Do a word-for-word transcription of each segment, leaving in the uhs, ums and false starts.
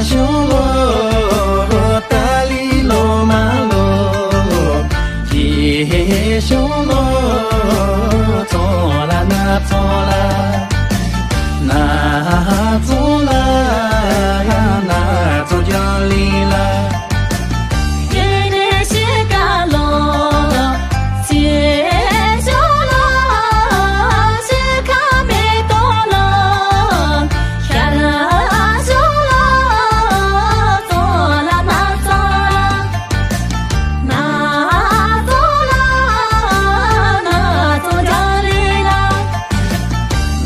ཞུ་ལོ། ཏཱ་ལའི་བླ་མ་ལོ། ཡེ་ཤུ་ལོ། ཚོ་ལ་ན་ཚོ་ལ། ན་ཚོ་ལ། ན་ཚོ་རྒྱ་ལི་ལ། ཡེ་ནེ་ཤི་ཀ་ལོ། ཚེ་ཞོ་ལོ། ཤི་ཁ་མེ་ཏོ་ལོ། ཤ་ར་ཞོ་ལོ། ཚོ་ལ་ན་ཚོ་ལ། ན་ཚོ་ལ། ན་ཚོ་རྒྱ་ལི་ལ།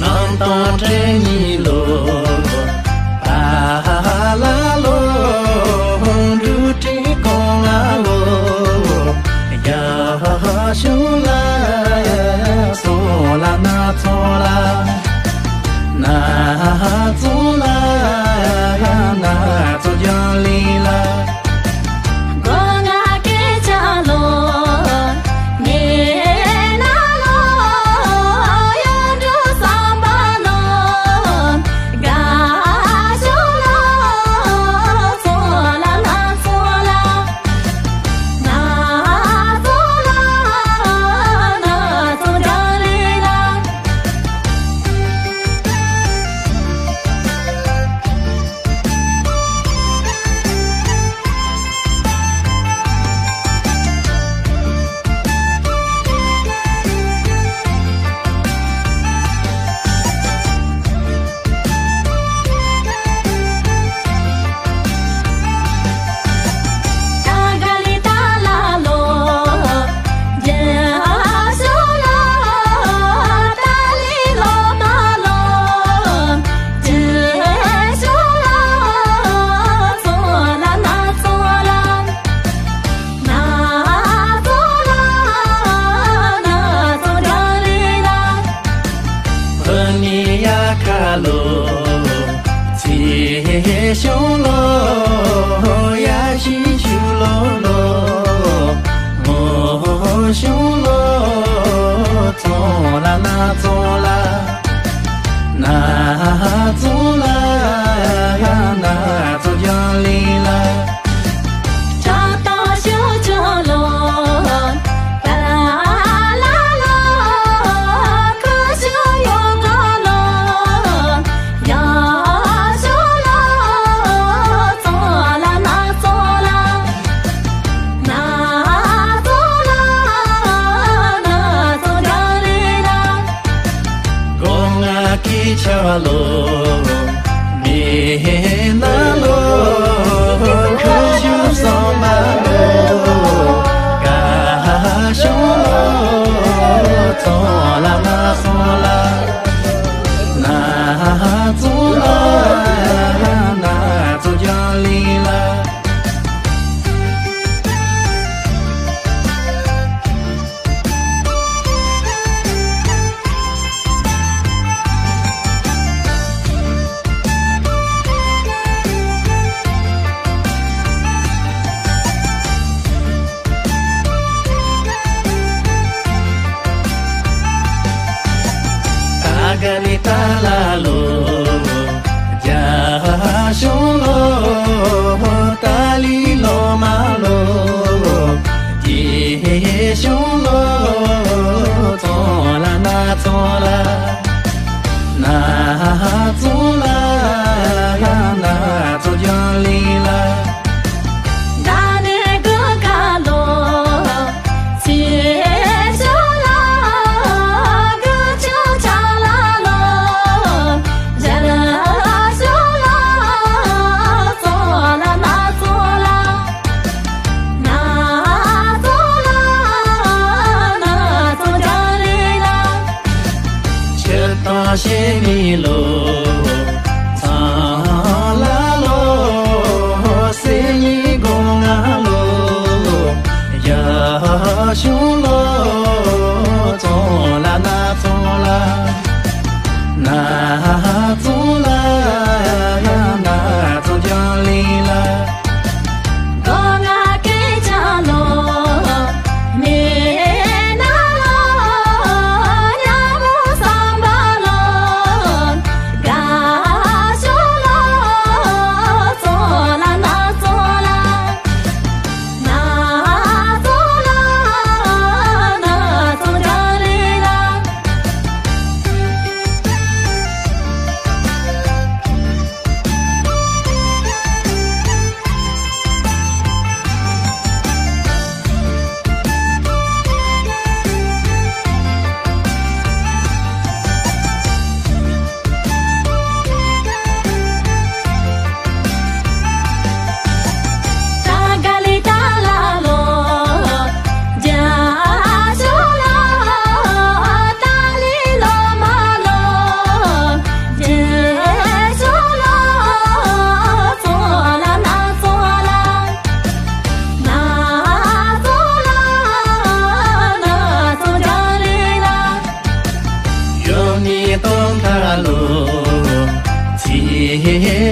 ནང་དང་བྲན་གཉིས་ལོ། ཨ་ལ་ལོ། འབྲུ་དྲི་གོང་ང་ལོ། རྒྱ་ཤུ་ལ། ཚོ་ལ་ན་ཚོ་ལ། ན་ཚོ་ལ། ན་ཚོ་རྒྱ་ལི་ལ། གོ་ང་སྐད་ཆ་ལོ། ངེ་ན་ལོ། ཡོན་འབྲུ་བསམ་པ་ལོ། དགའ་ཞོ་ལོ། ཚོ་ལ་ན་ཚོ་ལ། ན་ཚོ་ལ། ན་ཚོ་རྒྱ་ལི་ལ། ལོ། ཚེ་ཞང་ལོ། ཡ་ཤི་ཆུ་ལོ་ལོ། མོ་ཞང་ལོ། ཚོ་ལ་ན་ཚོ་ལ། ན་ཚོ་ལ། ན་ཚོ་རྒྱ་ལི་ལ། ཆ་ཏ་ཤོ་ཆོ་ལོ། ཏ་ལ་ལོ། ཁ་ཤོ་ཡོ་ག་ལོ། ཡ་ཤོ་ལོ། ཚོ་ལ་ན་ཚོ་ལ། ན་ཚོ་ལ། ན་ཚོ་རྒྱ་ལི་ལ། གོ་ང་ཀི་ཆ་ལོ། མེ་ན་ལོ། ཁ་ཤུ་སོ་མ་ལོ། ག་ཤོ་ལོ། ཚོ་ལ་ན་ཚོ་ལ། ན་ཚོ་ལ། ན་ཚོ་རྒྱ་ལི་ལ། ཨ་ག་ནི་ཏཱ་ལ་ལོ། རྒྱ་ཤོ་ལོ། ཏཱ་ལི་ལོ་མ་ལོ། ཡེ་ཤུ་ལོ། ཚོ་ལ་ན་ཚོ་ལ། ན་ཚོ་ལ། ན་ཚོ་རྒྱ་ལི་ལ། ད་ནི་གུ་ག་ལོ། ཚེ་ཞོ་ལོ། གུ་ཆུ་ཆ་ལ་ལོ། ཇ་ལ་ཞོ་ལོ། ཚོ་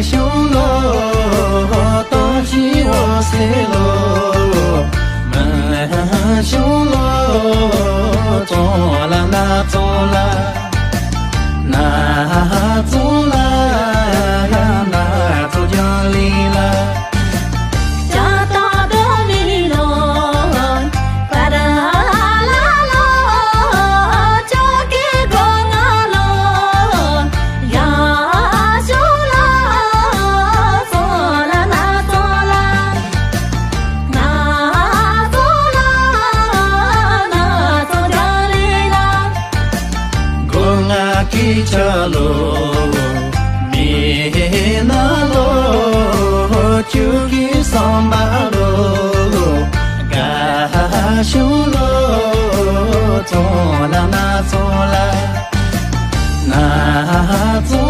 ཤུ་ལོ་ཏོ་ཅི་འོ་སེ་ལོ་མ་ཤུ་ལོ་ཙོ་ལ་ན་ཙོ་ལ། ན་ཙོ་ལ་ན་ཙོ་ཇ་ལི་ལ། ཅ་ཏ་དོ་ལི་ལོ། པ་ར་ལ་ལོ། ཅོ་ཀེ་གོ་ང་ལོ། ཡ་ཤོ་ལ། ཙོ་ལ་ན་ཙོ་ལ། ན་ཙོ་ལ། ན་ཙོ་ཇ་ལི་ལ། གོ་ང་ཀི་ཆ་ལོ། མི་ན་ལོ། ཅུ་ཀི་སམ་བ་ལོ། ག་ཤུ་ལོ། ཙོ་ལ་ན་ཙོ་ལ། ན་ཙོ་